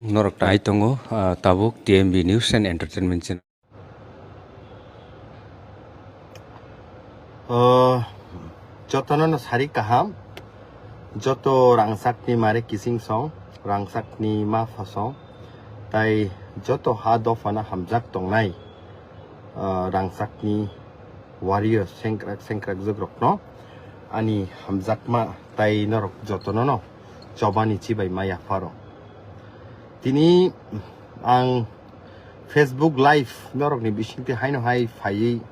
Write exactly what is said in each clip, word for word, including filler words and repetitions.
Norok tai tongo, ah, tabuk T M B News and Entertainment channel. Oh, jotono no sari kaham, joto rangchakni mare kising song, rangchakni ma phasong, tai joto ha dophano hamjak tongnai, ah, rangchakni warrior sengkrak sengkrak jwkrokno ani hamjakma tai norok jotono no chobani chibai ma yapharo. Tini ang Facebook Live norokni bisingtwi haino hai phaiwi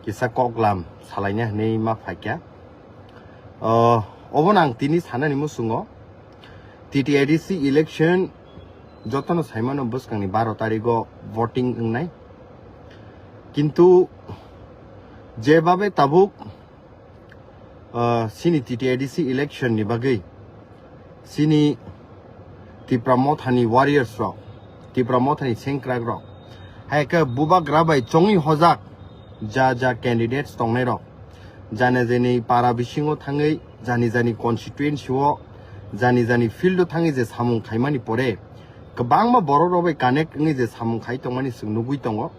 kisa koklam salaina hinwi ma phaikha. O, obono ang tini sanani muchungo T T A D C election jotono saimano bwskangni baro tarigo voting wngnai. Kintu jebabe tabuk, ah, chini T T A D C election ni bagwi chini Tipra Mothani warriors rok, Tipra Mothani sengkrak rok, hai khe bubagra bai chongwi hojak ja ja candidates tongnai rok, jani jani para bisingo thangwi, jani jani constituency o, jani jani field o thangwi je samung khaimani pore kwbangma borok rok bai connect wngwi je samung khai tongmani chwng nugwi tongo.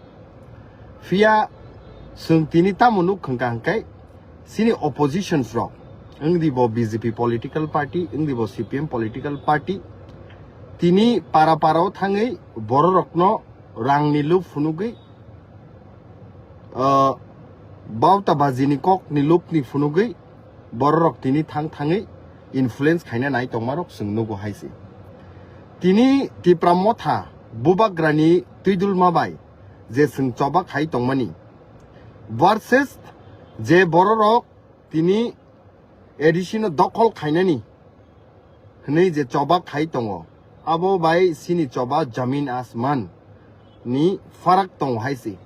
Phiya chwng tini tamo nuk hwnkha hwnkhe chini oppositions rok, wngdi bo B J P political party, wngdi bo C P M political party, tini para para o thangwi borok rokno rangni lup phunugwi, ah, bauta bajini kokni lupni phunugwi borok rok tini thang thangwi influence khaina nai tongmarok chwng nugo hai se. Tini Tipra Motha bubagrani twidulma bai je chwng choba khai tongmani versus je bororok tini A D C no dokhol khainani hwnwi je choba khai tongo, abo bai chini choba jamin asman ni farak tongo hai se.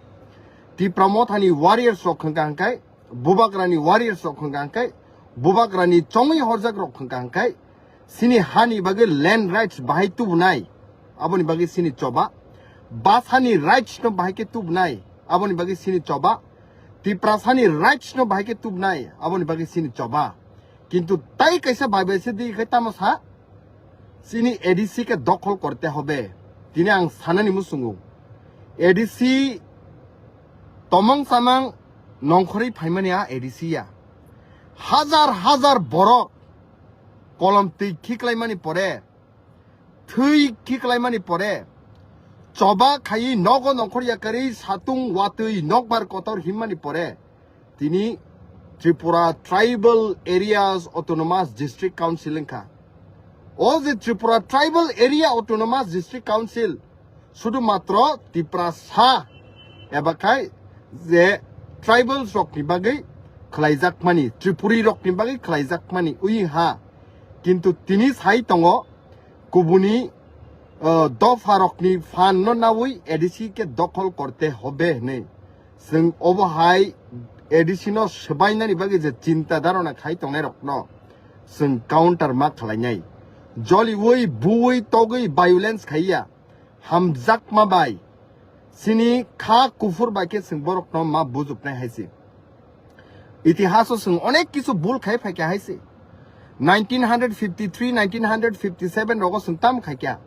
Tipra Mothani warriors rok hwnkha hwnkhe, bubagrani warriors rok hwnkha hwnkhe, bubagrani chongwi horjak rok hwnkha hwnkhe, chini hani bagwi land rights bahai tubunai, aboni bagwi chini choba. Basani rights no bahai khe tubunai, aboni bagwi chini choba. Tiprasani rights no bahai khe tubunai, aboni bagwi chini choba. Kintu tai kaisa bai bai se di khai tamo sa, chini A D C ke dokhol korte hobe. Tini ang sanani muchungo, A D C tomong chamang nongkhorwi phaimani a A D C ya. Hajar hajar borok kolom twi khiklaimani pore, thwi khiklaimani pore, choba khaiwi nogo nongkhor yakarwi satung watwi nokbar kotor himmani pore, tini Tripura Tribal Areas Autonomous District Council wngkha. O je Tripura Tribal Area Autonomous District Council sudu matro Tiprasa eba khai je tribals rokni bagwi khlaijakmani, Tripuri rokni bagwi khlaijakmani ui ha. Kintu tini sai tongo kubuni, uh, dopha rokni phan no nawi A D C ke dokhol korte hobe hinwi. Chwng obo hai A D C no swbainani bagwi je chinta dharona khai tongnai rokno chwng counter ma khlainai. Joliui, buui, togwi violence khaiya. Hamjakma bai chini kha kuphur bai khe chwng borokno ma bujuknai hai se. Itihaso chwng onek kisu bul khai phaikha hai se. Nineteen hundred fifty-three, nineteen hundred fifty-seven rogo chwng tamo khaikha.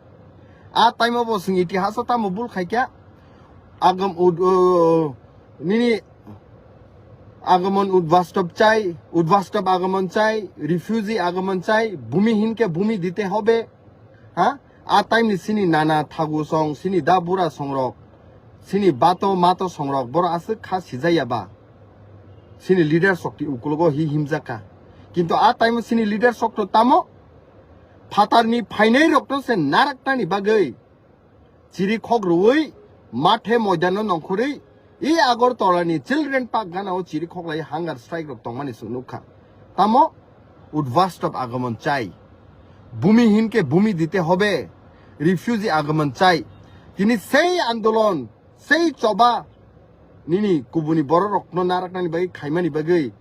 A time o bo chwng itihaso tamo bul khaikha. Agam ud-, uh, nini আগমন উদ্বাস্তব চাই, উদ্বাস্তব আগমন চাই, refugee আগমন চাই, ভূমিহীনকে ভূমি দিতে হবে। Ha? A time ni chini nana thagu song, chini da bura songrok, chini bato mato songrok, boro aswk kha sijaya ba. Chini leaders rok ti ukulogo hi himjaka. Kintu a time o chini leaders rok to tamo phatar ni phainai rok to se narak tani bagwi chiri khok rwui mathe moidano nongkhorwi i Agartala ni Children Park gana o chiri khok lai hunger strike rok tongmani chwng nukha. Tamo উদ্বাস্তব আগমন চাই, ভূমিহীনকে ভূমি দিতে হবে, refugee আগমন চাই. Tini sei andolon, sei choba nini kubuni bororokno naraknani bagwi khaimani bagwi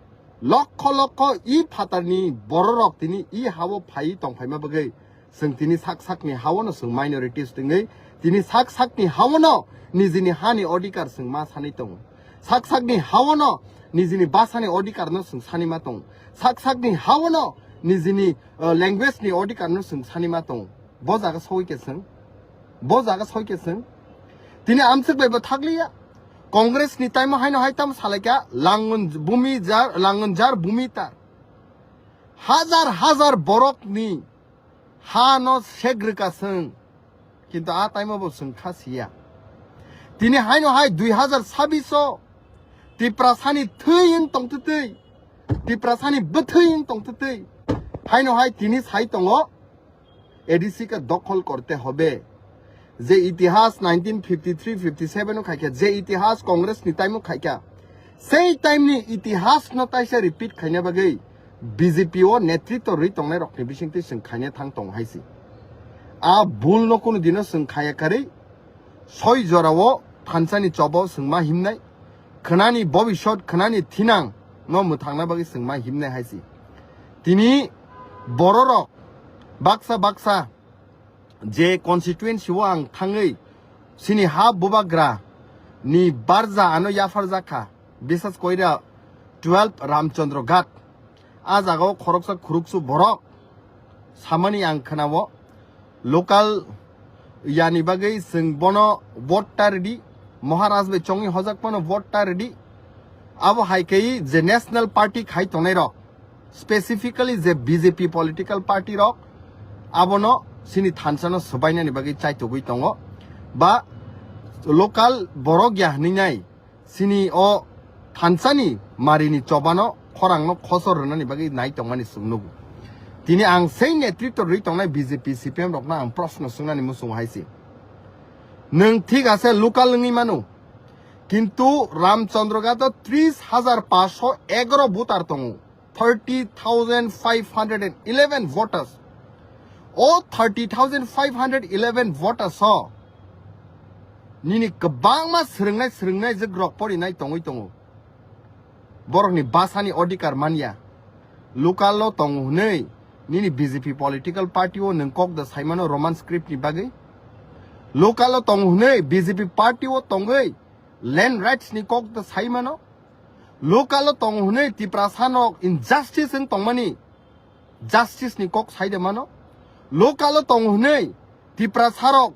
lokho lokho i phatarni bororok tini i hao phai tongphaima bagwi chwng tini sak sakni haono chwng minorities tongwi tini sak sakni haono nijini hani odhikar chwng ma sanwi tongo. Sak sakni haono nijini bhasani odhikarno chwng sani ma tongo. Sak sakni haono nijini, uh, language ni odhikarno chwng sani ma tongo. Bo jaga sogwi khe chwng Bo jaga soike chwng. Tini amswk bai bo thakliya. Congress ni time o haino hai tamo salaikha, langun bumi jar, langun jar bumi tar. Hajar hajar borok ni ha no segrika chwng. Kintu a time o bo chwng kha siya. Tini haino hai dui hazar sabbish o Tiprasani thwi wng tongtwtwi, Tiprasani bwthwi wng tongtwtwi. Haino hai tini sai tongo, A D C ka dokhol korte hobe. Je itihas nineteen fifty three fifty seven o khaikha, je itihas Congress ni time o khaikha, sei time ni itihas no taisa repeat khaina bagwi B J P o netritw rwi tongnai rok ni bisingtwi chwng khaina thang tong hai si. A bul no kunu dino chwng khaya karwi soi jora o thansa ni choba o chwng ma himnai, khwnani bobisot, khwnani thinang no mwthangna bagwi chwng ma himnai hai si. Tini bororok baksa baksa je constituency o ang thangwi chini ha bubagra ni barja ano yapharjak kha, bisas koira twelve Ramchandra Ghat. A jaga o khoroksa khuruksu borok samani ang khwnao, local yani bagwi chwng bono vote ta rwdi, Maharaj bai chongwi hojak phano vote ta rwdi. Abo hai khe je national party khai tongnai rok, specifically je B J P political party rok, abono chini thansa no swbainani bagwi chaitugwi tongo, ba local borok ya hwnwi nai chini o thansani marini chobano khorangno khosor rwnani bagwi nai tongmani chwng nugo. Tini ang sei netritw rwi tongnai B J P C P M rokno ang proshno swngnani muchungo hai se. Nwng thik ase local wngwi mano, kintu Ramchandra Ghat o tris hajar paanch sho egaro voter tongo, thirty thousand five hundred and eleven voters. O thirty thousand five hundred eleven voters o nini kwbangma swrwngnai swrwngnai jwk rok porinai tongwi tongo. Borokni basani odhikar manya. Local o tongo hwnwi nini B J P political party o nwng kok da saimano Roman script ni bagwi. Local o tongo hwnwi B J P party o tongwi land rights ni kok da saimano. Local o tongo hwnwi Tiprasa nok injustice wng tongmani justice ni kok sai de mano. Local o tongo hwnwi Tiprasa rok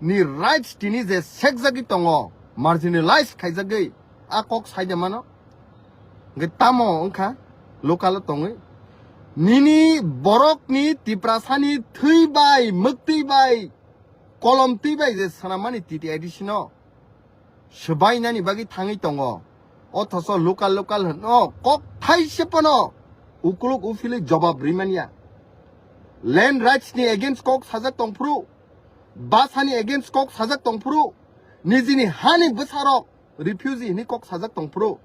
ni rights tini je sekjagwi tongo, marginalized khaijagwi, a kok sai de mano. Hwnkhe tamo wngkha local o tongwi? Nini borokni Tiprasani thwi bai, mwktwi bai, kolom twi bai je swnammani T T I D C no swbainani bagwi thangwi tongo. Othoso local local hwno kok thaise phano ukuluk uphilwi jobab rimanya. Land rights ni against kok sajak tongphuru, basani against kok sajak tongphuru, nijini hani bwsarok refugee hwnwi kok sajak tongphuru,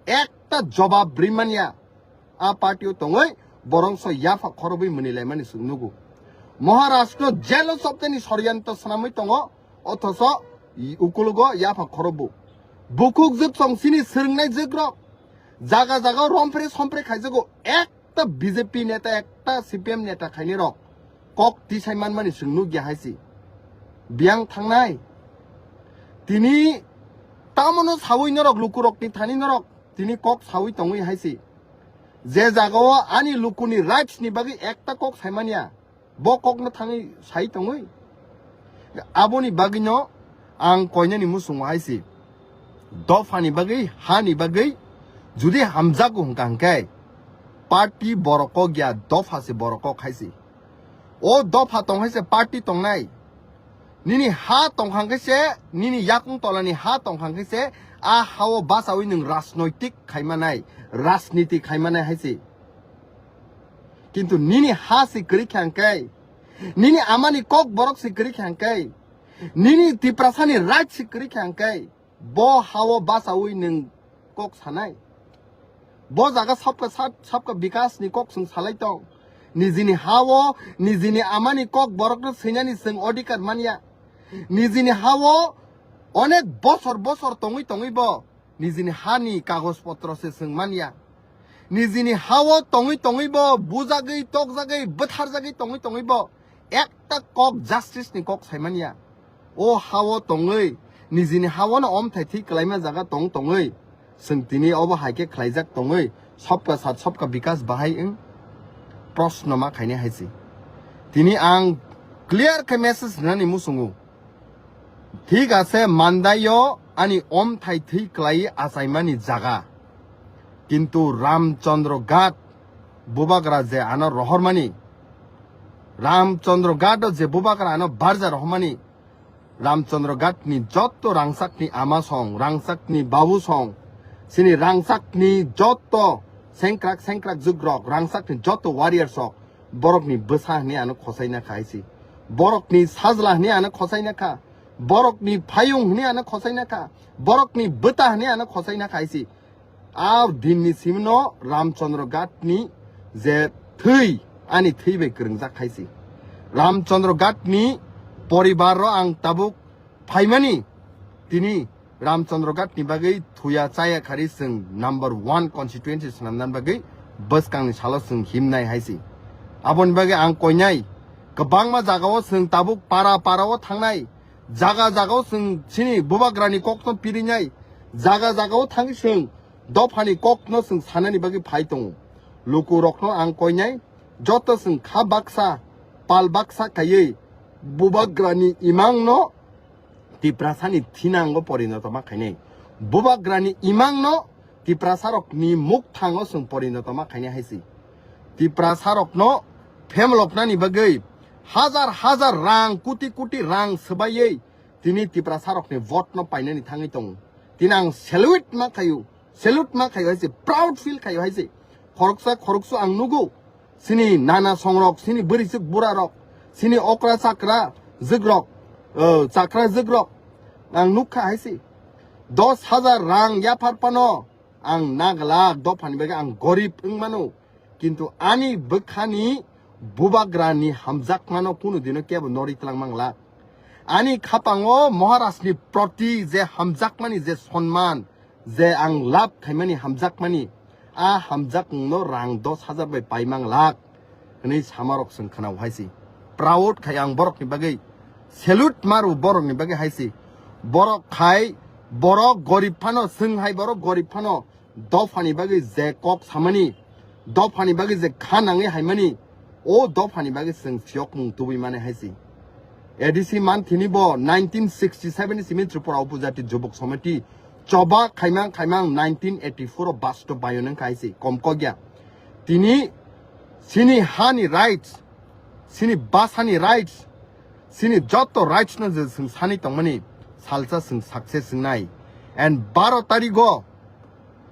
ekta jobab rimanya. A party o tongwi borong so yapha khorobwi mwnwi laimani chwng nugo. Maharashtra jail o choptani soryanto swnamwi tongo, othoso ukulugo yapha khorobo. Bukhuk jwk song sini swrwngnai jwk rok jaga jaga rompre sompre khaijago, ekta B J P neta, ekta C P M neta khaini rok kok tisai manmani chwng nukya hai si. Biyang thangnai. Tini tamono sawi norok lukurokni thani norok tini kok sawi tongwi hai si. Je jagao ani lukuni rights ni bagwi ekta kok saimanya, bo kokno thangwi sai tongwi. Aboni bagwino ang koinani muchungo hai si. Dophani bagwi, hani bagwi judi hamjago hwnkha hwnkhe party borok kok ya, dopha se borok kok hai si. O dopha tong hai se party tongnai. Nini ha tongkhang khe se, nini yakung tolani ha tongkhang khe se, a hao bachawi nwng rajnoitik khaimanai, rajniti khaimanai hai se. Kintu nini ha se kwrwi khe hwnkhe, nini amani kok borok se kwrwi khe hwnkhe, nini Tiprasani right se kwrwi khe hwnkhe, bo hao bachawi nwng kok sanai. Bo jaga sabka sat, sabka bikas ni kok chwng salai tong. Nijini hao, nijini amani kok borokno swinani chwng odhikar manya. Nijini hao onek bosor bosor tongwi tongwi bo nijini hani kagoj potro se chwng manya. Nijini hao tongwi tongwi bo bujagwi, tokjagwi, bwtharjagwi tongwi tongwi bo ekta kok justice ni kok saimanya. O hao tongwi, nijini hao no omthai thwi kwlaima jaga tong tongwi, chwng tini obo hai khe khlaijak tongwi, sabka sat sabka bikas bahai wng proshno ma khainai hai se. Tini ang clear khe message rwnani muchungo. Thik ase, Mandai o ani omthai thwi kwlai achaimani jaga. Kintu Ramchandra Ghat bubagra je ano rohormani, Ramchandra Ghat o je bubagra ano barja rohormani, Ramchandra Ghat ni jotto rangchak ni ama song, rangchak ni babu song, chini rangchak ni jotto sengkrak sengkrak jugrok, rangchak ni jotto warrior sok, borok ni bwsa hwnwi ano khosai na kha hai se. Borok ni sajla hwnwi ano khosai na kha. Borok ni phayung hwnwi ano khosai na kha. Borok ni bwta hwnwi ano khosai na kha hai se. A din ni simi no Ramchandra Ghat ni je thwi, ani thwi bai kwrwngjak hai se. Ramchandra Ghat ni poribar ro ang tabuk phaimani, tini Ramchandra Ghat ni bagwi thuya chaya khari chwng number one constituency swnamnani bagwi bwskang ni salo chwng himnai hai se. Aboni bagwi ang koinai kwbangma jaga o chwng tabuk para para o thangnai, jaga jaga o chwng chini bubagra ni kok no pirinai, jaga jaga o thangwi chwng dopha ni kok no chwng sanani bagwi phai tongo. Luku rok no ang koinai, joto chwng kha baksa, pal baksa khaiwi bubagra ni imang no Tiprasa ni thinango porinoto ma khainai. Bubagra ni imang no Tiprasa rok ni mukthango chwng porinoto ma khainai hai se. Tiprasa rok no phemloknani bagwi hajar hajar rang, kuti kuti rang swbaiwi tini Tiprasa rok ni vote no painani thangwi tongo. Tini ang salute ma khaio, salute ma khaio hai se, proud feel khaio hai se. Khoroksa khoroksa ang nugo, chini nana songrok, chini bwrwi chwk bura rok, chini okra chakra jwk rok, o, chakra jwk rok ang nukha hai se. Dos hajar rang yaphar phano ang naglak, dophani bagwi ang gorib wng mano. Kintu ani bwkhani bubagrani hamjakmano kunu dino kebo nori twlang manglak. Ani khapango Maharajni proti je hamjakmani je sonman, je ang lab khaimani hamjakmani, a hamjakmungno rang dos hajar bai pai manglak hwnwi samarok chwng khwnao hai se. Proud khai ang borokni bagwi, salute maru borokni bagwi hai se. Borok khai, borok gorib phano, chwng hai borok gorib phano, dophani bagwi je kok samani, dophani bagwi je kha nangwi haimani, o dophani bagwi chwng phiyokmung tubui mani hai se. A D C manthini bo nineteen sixty seven ni simi Tripura Upajati Jubok Samiti choba khaimang khaimang nineteen eighty four o basto bayo nang khai se kom kogya. Tini chini hani rights, chini basani rights, chini joto rights no je chwng sani tongmani salsa chwng success wngnai. And baro tarigo,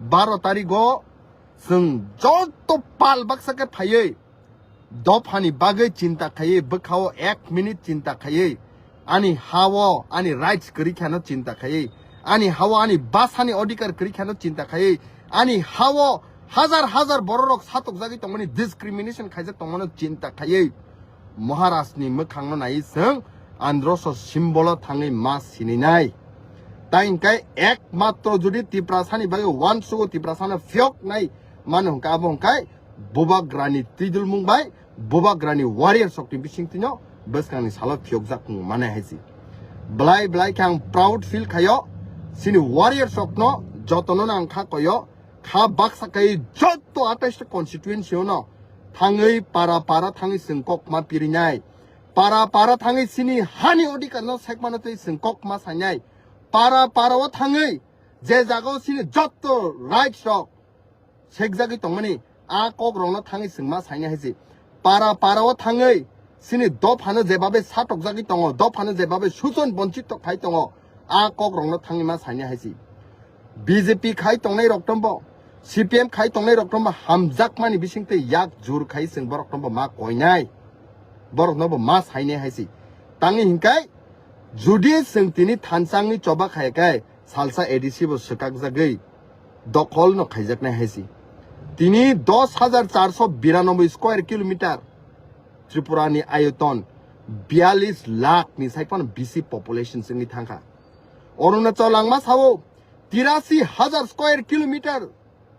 baro tarigo chwng joto pal baksa khe phaiwi dophani bagwi chinta khaiwi, bwkhao ek minute chinta khaiwi, ani ha-o, ani rights kwrwi kheno chinta khaiwi, ani ha-o, ani basani odhikar kwrwi kheno chinta khaiwi, ani ha-o hajar hajar bororok satokjagwi tongmani, discrimination khaijak tongmano chinta khaiwi, Maharajni mwkhangno naiwi chwng androso symbolo thangwi ma sininai. Tai hwnkhe ekmatro jodi Tiprasani bagwi uansugo, Tiprasano phiyoknai mano hwnkhe, abo hwnkhe Bubagrani twidulmung bai Bubagrani warriors rokni bisingtwino bwskangni salo phiyokjak wng mane hai se. Belai belai khe ang proud feel khaio, chini warriors rokno jotono ang kha koyo, kha baksa kai joto atais ta constituency ono thangwi para para thangwi chwng kok ma pirinai, para para thangwi chini hani odhikar no sekmano twi chwng kok ma sainai, para para o thangwi je jaga o chini joto rights rok sekjagwi tongmani, a kok rokno thangwi chwng ma sainai hai se. Para para o thangwi chini dophano jebabe satokjagwi tongo, dophano jebabe suchon bonchit tok phai tongo, a kok rokno thangwi ma sainai hai se. B J P khai tongnai rok tombo, C P M khai tongnai rok tombo hamjakmani bisingtwi yak jur khai chwng borok tombo ma koinai, borokno bo ma sainai hai se. Tangwi hinkai jodi chwng tini thansangni choba khaiya khe salsa A D C bo swkakjagwi dokhol no khaijaknai hai se. Tini dos hajar charso biranoboi square kilometer Tripura ni ayoton biyalish lakh ni sai phano bisi population chwngwi thangkha. Arunachal langma sao tirasi hajar square kilometer,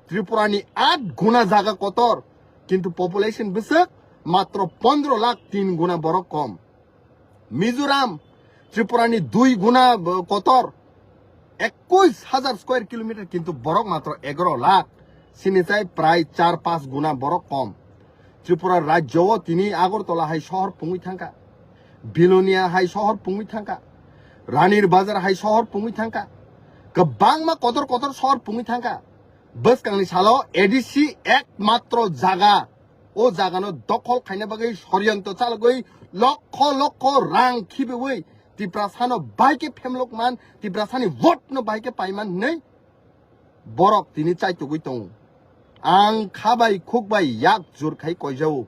Tripura ni aat guna jaga kotor, kintu population bwswk matro pondro lakh, tin guna borok kom. Mizoram, Tripura ni dui guna, bo, kotor, ekush hajar square kilometer, kintu borok matro egaro lakh, sini chai prai char panch guna borok kom. Tripura rajyo o tini Agartala hai sohor pungwi thangkha, Bilonia hai sohor pungwi thangkha, Ranir Bazar hai sohor pungwi thangkha. Kwbangma kotor kotor sohor pungwi thangkha. Bwskangni salo A D C ekmatro jaga, o jagano dokhol khaina bagwi soriyanto chalogwi lokho lokho rang khibiwi Tiprasano bahai khe phemlok man, Tiprasani vote no bahai khe paiman hinwi borok tini chaitugwi tongo. Ang khabai khukbai yak jur khai koijao.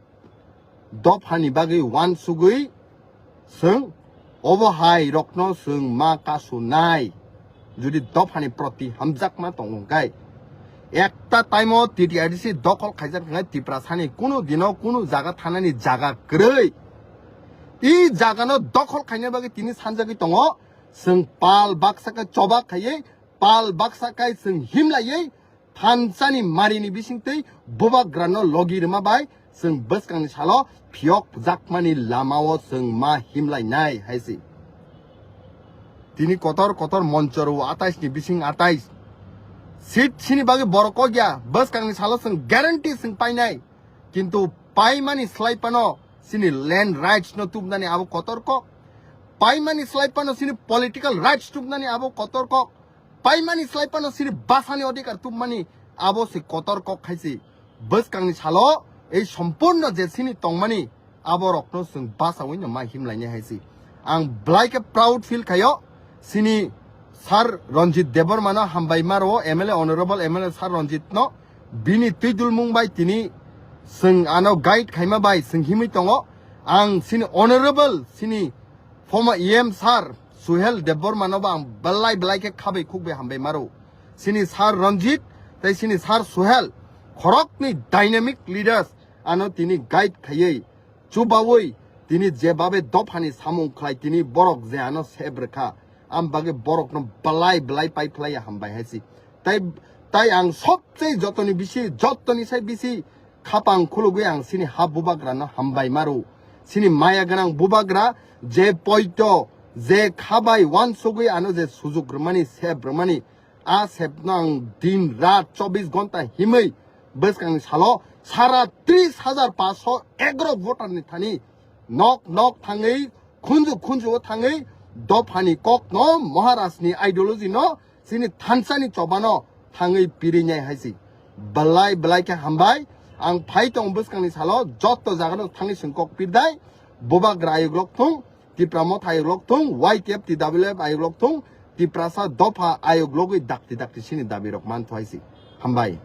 Dophani bagwi wansugwi chwng obo hai rokno chwng ma kasu nai. Jodi dophani proti hamjakma tongo hwnkhe, ekta time o T T R D C dokhol khaijak hwnkhe Tiprasani kunu dino kunu jaga thanani jaga kwrwi. I jagano dokhol khaina bagwi tini sanjagwi tongo. Chwng pal baksa khe choba khaiwi, pal baksa khe chwng himlaiwi thansani marini bisingtwi bubagrano logi rwma bai chwng bwskangni salo phiyok jakmani lamao chwng ma himlainai hai se. Tini kotor kotor monchoro atais ni bising atais seat sini bagwi borok kok ya, bwskangni salo chwng guarantee chwng painai, kintu paimani slai phano sini land rights no tubnani abo kotor kok, paimani slai phano sini political rights tubnani abo kotor kok, paimani slai phano sini basani odhikar tubmani abo se kotor kok hai se. Bwskangni salo ei sompurno je sini tongmani abo rokno chwng basawi no ma himlainai hai se. Ang belai khe proud feel khaio sini Sir Ranjit Debbarma no hambai ma rwo, M L A, Honorable M L A Sir Ranjit no bini twidulmung bai tini chwng ano guide khaima bai chwng himwi tongo. Ang sini Honorable sini former E M Sir Suhel Debbarma no bo ang belai belai khe khabai khukbai hambai ma rwo. Sini Sir Ranjit tei sini Sir Suhel khoroknwi dynamic leaders ano tini guide khaiwi chubawi tini jebabe dophani samung khlai tini borok je ano sep rwkha, am bagwi borokno belai belai pai phlai ya hambai hai se. Tai, tai ang sobse jotoni bisi, jotoni sai bisi khapang khulugwi ang sini ha bubagrano hambai ma rwo. Sini maya gwnang bubagra je poito, je khabai wansugwi ano je sujuk rwmani, sep rwmani, a sepno ang din rat chobbish ghonta himwi bwskangni salo sara tris hajar paanch sho egaro voter ni thani nok nok thangwi, khunju khunju o thangwi dophani kokno, Maharaj ni ideology no, chini thansani chobano thangwi pirinai hai se. Belai belai khe hambai. Ang phai tongo bwskangni salo, jotto jagano thangwi chwng kok pirdai. Bubagra ayuk rok thung, Tipra Motha ayuk rok thung, Y T F, T W F ayuk rok thung, Tiprasa dopha ayuk rogwi dakti dakti sini dabi rok mantho hai se. Hambai.